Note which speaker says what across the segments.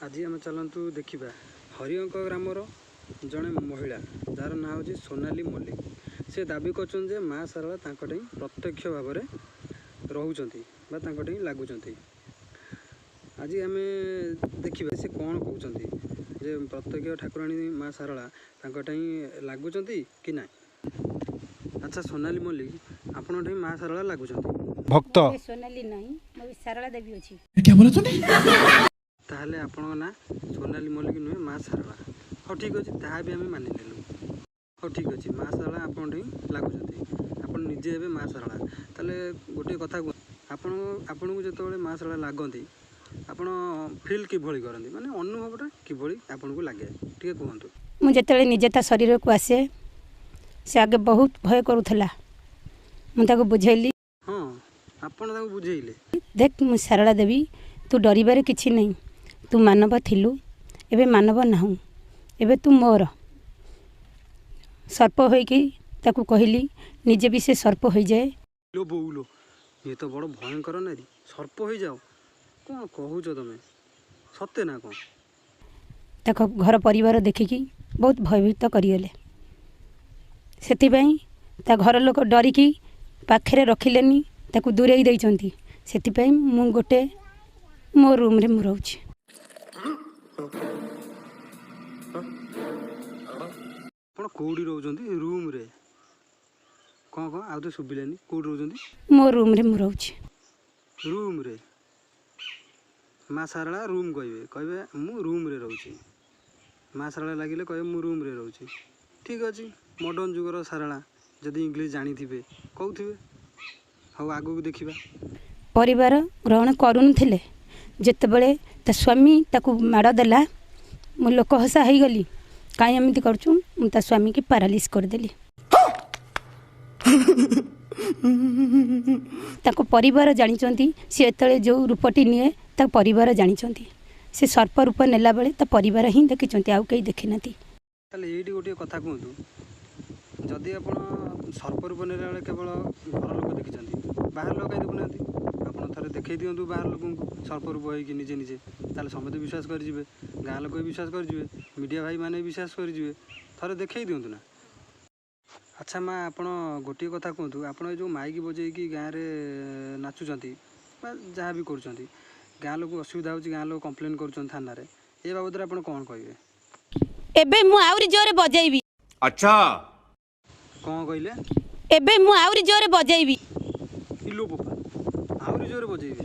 Speaker 1: ଆଜି ଆମେ ଚାଲନ୍ତୁ ଦେଖିବା ହରିଅଙ୍କ ଗ୍ରାମର ଜଣେ ମହିଳା, ଯାହାର ନାଁ ହେଉଛି ସୋନାଲି ମଲ୍ଲିକ। ସେ ଦାବି କରୁଛନ୍ତି ଯେ ମା ଶାରଳା ତାଙ୍କଠି ପ୍ରତ୍ୟକ୍ଷ ଭାବରେ ରହୁଛନ୍ତି ବା ତାଙ୍କଠି ଲାଗୁଛନ୍ତି। ଆଜି ଆମେ ଦେଖିବା ସେ କ'ଣ କହୁଛନ୍ତି ଯେ ପ୍ରତ୍ୟକ୍ଷ ଠାକୁରାଣୀ ମା ଶାରଳା ତାଙ୍କଠି ଲାଗୁଛନ୍ତି କି ନାହିଁ। ଆଚ୍ଛା ସୋନାଲି ମଲ୍ଲିକ, ଆପଣଙ୍କ ଠି ମା ଶାରଳା ଲାଗୁଛନ୍ତି?
Speaker 2: ଭକ୍ତ
Speaker 3: ସୋନାଲି ନାହିଁ, ମୁଁ ବି ଶାରଳା ଦେବୀ ଅଛି।
Speaker 1: ତାହେଲେ ଆପଣଙ୍କ ନାଁ ସୋନାଲି ମଲ୍ଲିକ ନୁହେଁ, ମା ଶାରଳା। ହଉ ଠିକ୍ ଅଛି, ତାହା ବି ଆମେ ମାନିନେଲୁ। ହଉ ଠିକ୍ ଅଛି, ମା ଶାରଳା ଆପଣଙ୍କ ଠି ଲାଗୁଛନ୍ତି, ଆପଣ ନିଜେ ଏବେ ମା ଶାରଳା। ତାହେଲେ ଗୋଟିଏ କଥା କୁହନ୍ତୁ, ଆପଣଙ୍କୁ ଯେତେବେଳେ ମା ଶାରଳା ଲାଗନ୍ତି ଆପଣ ଫିଲ୍ କିଭଳି କରନ୍ତି, ମାନେ ଅନୁଭବଟା କିଭଳି ଆପଣଙ୍କୁ ଲାଗେ ଟିକେ କୁହନ୍ତୁ।
Speaker 3: ମୁଁ ଯେତେବେଳେ ନିଜେ ତା ଶରୀରକୁ ଆସେ, ସେ ଆଗେ ବହୁତ ଭୟ କରୁଥିଲା। ମୁଁ ତାକୁ ବୁଝେଇଲି।
Speaker 1: ହଁ, ଆପଣ ତାକୁ ବୁଝେଇଲେ?
Speaker 3: ଦେଖ, ମୁଁ ଶାରଳା ଦେବୀ, ତୁ ଡରିବାରେ କିଛି ନାହିଁ। ତୁ ମାନବ ଥିଲୁ, ଏବେ ମାନବ ନାହୁଁ, ଏବେ ତୁ ମୋର। ସର୍ପ ହୋଇକି ତାକୁ କହିଲି, ନିଜେ ବି ସେ ସର୍ପ ହୋଇଯାଏ।
Speaker 1: ଲୋ ବୋଉଲୋ, ଇଏ ତ ବଡ଼ ଭୟଙ୍କର ନାରୀ। ସର୍ପ ହେଇଯାଅ, କ'ଣ କହୁଛ ତମେ, ସତେ ନା କ'ଣ?
Speaker 3: ତାଙ୍କ ଘର ପରିବାର ଦେଖିକି ବହୁତ ଭୟଭୀତ କରିଗଲେ। ସେଥିପାଇଁ ତା ଘର ଲୋକ ଡରିକି ପାଖରେ ରଖିଲେନି, ତାକୁ ଦୂରେଇ ଦେଇଛନ୍ତି। ସେଥିପାଇଁ ମୁଁ ଗୋଟେ ମୋ ରୁମ୍ରେ ମୁଁ ରହୁଛି।
Speaker 1: ଆପଣ କେଉଁଠି ରହୁଛନ୍ତି? ରୁମ୍ରେ? କ'ଣ କ'ଣ ଆଉ ତ ଶୁଭିଲାନି, କେଉଁଠି ରହୁଛନ୍ତି?
Speaker 3: ମୋ ରୁମ୍ରେ ମୁଁ ରହୁଛି।
Speaker 1: ରୁମ୍ରେ ମା ଶାରଳା ରୁମ୍ କହିବେ, କହିବେ ମୁଁ ରୁମ୍ରେ ରହୁଛି। ମା ଶାରଳା ଲାଗିଲେ କହିବେ ମୁଁ ରୁମ୍ରେ ରହୁଛି। ଠିକ୍ ଅଛି, ମଡ଼ର୍ଣ୍ଣ ଯୁଗର ଶାରଳା ଯଦି ଇଂଲିଶ ଜାଣିଥିବେ କହୁଥିବେ। ହଉ ଆଗକୁ ଦେଖିବା।
Speaker 3: ପରିବାର ଗ୍ରହଣ କରୁନଥିଲେ। ଯେତେବେଳେ ତା ସ୍ୱାମୀ ତାକୁ ମାଡ଼ ଦେଲା, ମୁଁ ଲୋକ ହସା ହେଇଗଲି। କାହିଁ ଏମିତି କରୁଛୁ? ମୁଁ ତା ସ୍ୱାମୀକି ପାରାଲିସ୍ କରିଦେଲି। ତାଙ୍କ ପରିବାର ଜାଣିଛନ୍ତି, ସେ ଯେତେବେଳେ ଯେଉଁ ରୂପଟି ନିଏ ତା ପରିବାର ଜାଣିଛନ୍ତି। ସେ ସର୍ପ ରୂପ ନେଲା ବେଳେ ତା ପରିବାର ହିଁ ଦେଖିଛନ୍ତି, ଆଉ କେହି ଦେଖିନାହାନ୍ତି।
Speaker 1: ତାହେଲେ ଏଇଠି ଗୋଟିଏ କଥା କୁହନ୍ତୁ, ଯଦି ଆପଣ ସର୍ପ ରୂପ ନେଲା ବେଳେ କେବଳ ଘର ଲୋକ ଦେଖିଛନ୍ତି, ବାହାର ଲୋକ କାହିଁ ଦେଖୁନାହାନ୍ତି? ଆପଣ ଥରେ ଦେଖେଇ ଦିଅନ୍ତୁ ବାହାର ଲୋକଙ୍କୁ ସର୍ପ ରୂପ ହେଇକି ନିଜେ ନିଜେ, ତାହେଲେ ସମସ୍ତେ ବିଶ୍ୱାସ କରିଯିବେ, ଗାଁ ଲୋକ ବି ବିଶ୍ୱାସ କରିଯିବେ, ମିଡ଼ିଆ ଭାଇମାନେ ବି ବିଶ୍ୱାସ କରିଯିବେ। ଥରେ ଦେଖେଇ ଦିଅନ୍ତୁ ନା। ଆଚ୍ଛା ମା, ଆପଣ ଗୋଟିଏ କଥା କୁହନ୍ତୁ, ଆପଣ ଏ ଯେଉଁ ମାଇକି ବଜେଇକି ଗାଁରେ ନାଚୁଛନ୍ତି ବା ଯାହା ବି କରୁଛନ୍ତି, ଗାଁ ଲୋକକୁ ଅସୁବିଧା ହେଉଛି, ଗାଁ ଲୋକ କମ୍ପ୍ଲେନ୍ କରୁଛନ୍ତି ଥାନାରେ, ଏ ବାବଦରେ ଆପଣ କ'ଣ କହିବେ?
Speaker 3: ଏବେ ମୁଁ ଆହୁରି ଜୋରେ ବଜେଇବି।
Speaker 2: अच्छा।
Speaker 1: କ'ଣ କହିଲେ?
Speaker 3: ଏବେ ମୁଁ ଆହୁରି ଜୋରେ ବଜେଇବି।
Speaker 1: ଇଲୋ ବୋପା, ଆହୁରି ଜୋରେ ବଜେଇବେ?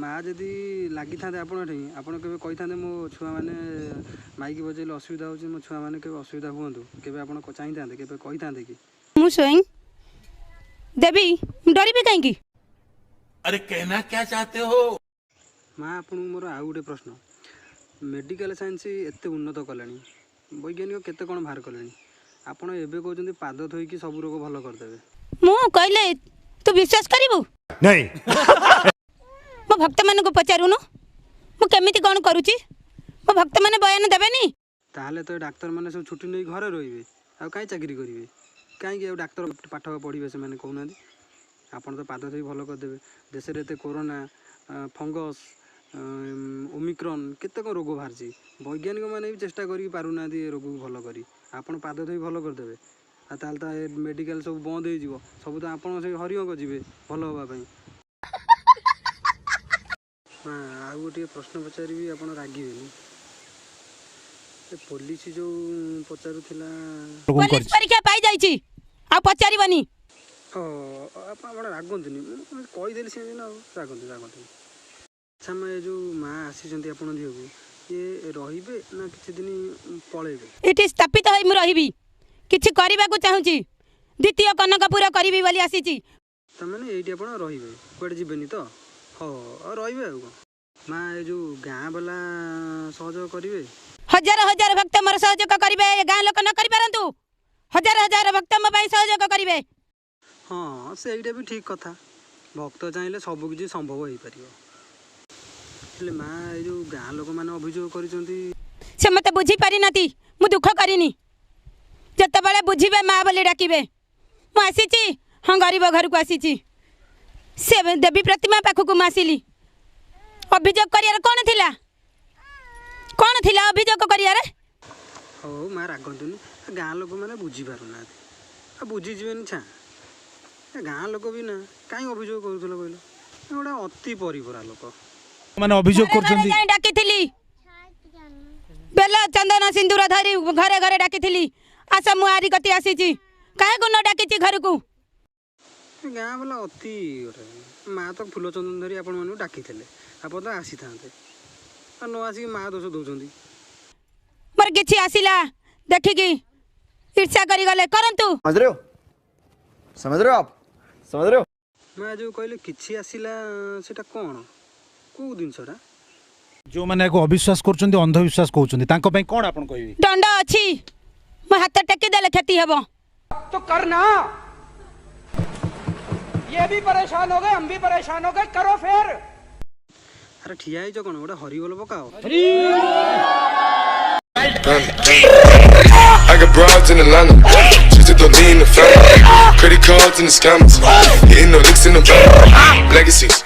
Speaker 1: ମା ଯଦି ଲାଗିଥାନ୍ତେ ଆପଣ ଏଠି, ଆପଣ କେବେ କହିଥାନ୍ତେ ମୋ ଛୁଆମାନେ ମାଇକି ବଜେଇଲେ ଅସୁବିଧା ହେଉଛି, ମୋ ଛୁଆମାନେ କେବେ ଅସୁବିଧା ହୁଅନ୍ତୁ, କେବେ ଆପଣ ଚାହିଁଥାନ୍ତେ, କେବେ କହିଥାନ୍ତେ କି?
Speaker 3: ମୁଁ ସ୍ୱୟଂ ଦେବୀ, ମୁଁ ଡରିବି କାହିଁକି?
Speaker 4: अरे कहना क्या चाहते हो?
Speaker 1: ମା, ଆପଣଙ୍କୁ ମୋର ଆଉ ଗୋଟେ ପ୍ରଶ୍ନ। ମେଡ଼ିକାଲ ସାଇନ୍ସ ଏତେ ଉନ୍ନତ କଲାଣି, ବୈଜ୍ଞାନିକ କେତେ କ'ଣ ବାହାର କଲେଣି, ଆପଣ ଏବେ କହୁଛନ୍ତି ପାଦ ଥୋଇକି ସବୁ ରୋଗ ଭଲ କରିଦେବେ?
Speaker 3: ମୁଁ କହିଲେ ତୁ ବିଶ୍ୱାସ କରିବୁ?
Speaker 2: नहीं।
Speaker 3: ମୋ ଭକ୍ତମାନଙ୍କୁ ପଚାରୁନୁ ମୁଁ କେମିତି କ'ଣ କରୁଛି। ମୋ ଭକ୍ତମାନେ ବୟାନ ଦେବେନି?
Speaker 1: ତାହେଲେ ତ ଏ ଡାକ୍ତରମାନେ ସବୁ ଛୁଟି ନେଇ ଘରେ ରହିବେ, ଆଉ କାହିଁ ଚାକିରି କରିବେ? କାହିଁକି ଆଉ ଡାକ୍ତର ପାଠ ପଢ଼ିବେ ସେମାନେ, କହୁନାହାନ୍ତି? ଆପଣ ତ ପାଦ ଥୋଇ ଭଲ କରିଦେବେ। ଦେଶରେ ଏତେ କୋରୋନା, ଫଙ୍ଗସ୍, ଓମିକ୍ରନ୍, କେତେ କ'ଣ ରୋଗ ବାହାରିଛି, ବୈଜ୍ଞାନିକମାନେ ବି ଚେଷ୍ଟା କରିକି ପାରୁନାହାନ୍ତି ଏ ରୋଗକୁ ଭଲ କରି, ଆପଣ ପାଦ ଥୋଇ ଭଲ କରିଦେବେ? ଆଉ ତାହେଲେ ତ ଏ ମେଡ଼ିକାଲ ସବୁ ବନ୍ଦ ହେଇଯିବ, ସବୁ ତ ଆପଣ ସେଇ ହରିଅଙ୍କ ଯିବେ ଭଲ ହେବା ପାଇଁ। ମା, ଆଉ ଗୋଟିଏ ପ୍ରଶ୍ନ ପଚାରିବି, ଆପଣ ରାଗିବେନି। ଏ ପୋଲିସ ଯେଉଁ ପଚାରୁଥିଲା?
Speaker 3: ପୋଲିସ ପରୀକ୍ଷା ପାଇଯାଇଛି, ଆଉ ପଚାରିବନି।
Speaker 1: ହଁ, ଆପଣ ରାଗନ୍ତୁନି, ମୁଁ କହିଦେଲି ସେମିତି ନା, ଆଉ ରାଗନ୍ତୁନି। ଆଚ୍ଛା ମା, ଏ ଯେଉଁ ମା ଆସିଛନ୍ତି ଆପଣଙ୍କ ଦେହକୁ, ଇଏ ରହିବେ ନା କିଛି ଦିନ ପଳେଇବେ?
Speaker 3: ଏଠି ସ୍ଥାପିତ ହୋଇ ମୁଁ ରହିବି। କିଛି କରିବାକୁ ଚାହୁଁଛି, ଦ୍ୱିତୀୟ କନକପୁର କରିବି ବୋଲି ଆସିଛି।
Speaker 1: ତାମାନେ ଏଇଠି ଆପଣ ରହିବେ, କୁଆଡ଼େ ଯିବେନି ତ? ହଉ ଆଉ ରହିବେ ଆଉ କ'ଣ। ମା, ଏ ଯେଉଁ ଗାଁ ବାଲା ସହଯୋଗ କରିବେ?
Speaker 3: ହଜାର ହଜାର ଭକ୍ତ ମୋର ସହଯୋଗ କରିବେ। ଏ ଗାଁ ଲୋକ ନ କରିପାରନ୍ତୁ, ହଜାର ହଜାର ଭକ୍ତ ମୋ ପାଇଁ ସହଯୋଗ କରିବେ।
Speaker 1: ହଁ, ସେଇଟା ବି ଠିକ୍ କଥା, ଭକ୍ତ ଚାହିଁଲେ ସବୁ କିଛି ସମ୍ଭବ ହେଇପାରିବ। ହେଲେ ମା, ଏ ଯେଉଁ ଗାଁ ଲୋକମାନେ ଅଭିଯୋଗ କରିଛନ୍ତି?
Speaker 3: ସେ ମୋତେ ବୁଝିପାରିନାହାନ୍ତି, ମୁଁ ଦୁଃଖ କରିନି। ଯେତେବେଳେ ବୁଝିବେ ମା ବୋଲି ଡାକିବେ। ମୁଁ ଆସିଛି, ହଁ, ଗରିବ ଘରକୁ ଆସିଛି, ସେ ଦେବୀ ପ୍ରତିମା ପାଖକୁ ମୁଁ ଆସିଲି। ଅଭିଯୋଗ କରିବାର କ'ଣ ଥିଲା? କ'ଣ ଥିଲା ଅଭିଯୋଗ କରିବାରେ?
Speaker 1: ହଉ ହଉ ମା, ରାଗନ୍ତୁନି। ଗାଁ ଲୋକମାନେ ବୁଝିପାରୁନାହାନ୍ତି, ଆଉ ବୁଝିଯିବେନି ଛା। ଏ ଗାଁ ଲୋକ ବି ନା କାହିଁ ଅଭିଯୋଗ କରୁଥିଲ କହିଲ? ଏ ଗୋଟେ ଅତି ପରିପରା ଲୋକ।
Speaker 2: ମାନେ ଅଭିଯୋଗ
Speaker 3: ଘରେ ଘରେ
Speaker 2: କରୁଛନ୍ତି।
Speaker 3: ଯାଇ ଡାକିଥିଲି, ବେଲ ଚନ୍ଦନ ସିନ୍ଦୁର ଧରି ଘରେ ଘରେ ଡାକିଥିଲି, ଆସ, ମୁଁ ଆରି କତି ଆସିଛି। କାହାକୁ ନ ଡାକିଛି ଘରକୁ?
Speaker 1: ଏ ଗାଁ ବାଲା ଅତି ଗୋଟେ। ମା ତ ଫୁଲ ଚନ୍ଦନ ଧରି ଆପଣମାନଙ୍କୁ ଡାକିଥିଲେ, ଆପଣ ତ ଆସିଥାନ୍ତେ, ଆଉ ନ ଆସିକି ମା ଦୋଷ ଦେଉଛନ୍ତି।
Speaker 3: ମୋର କିଛି ଆସିଲା ଦେଖିକି ଈର୍ଷା କରିଗଲେ, କରନ୍ତୁ।
Speaker 5: समझ रहे हो, समझ रहे हो आप समझ रहे हो?
Speaker 1: ମା, ଯେଉଁ କହିଲେ କିଛି ଆସିଲା, ସେଇଟା କ'ଣ, କେଉଁ ଜିନିଷଟା?
Speaker 2: ଯେଉଁମାନେ ଏହାକୁ ଅବିଶ୍ୱାସ କରୁଛନ୍ତି, ଅନ୍ଧବିଶ୍ୱାସ କହୁଛନ୍ତି, ତାଙ୍କ ପାଇଁ କ'ଣ ଆପଣ କହିବେ?
Speaker 3: ଦଣ୍ଡ ଅଛି, ମୋ ହାତ ଟେକି ଦେଲେ କ୍ଷତି ହେବ।
Speaker 6: तो करना ये भी परेशान हो गए, हम भी परेशान हो गए, करो फिर।
Speaker 1: ଆରେ, ଠିଆ ହେଇଛ କ'ଣ? ଗୋଟେ ହରିବୋଲ ପକାଅ।
Speaker 7: I got broads in Atlanta. Twistin' dope, lean, and the Fanta. Credit cards and the scammers. Hitting off licks in the bank. Legacies.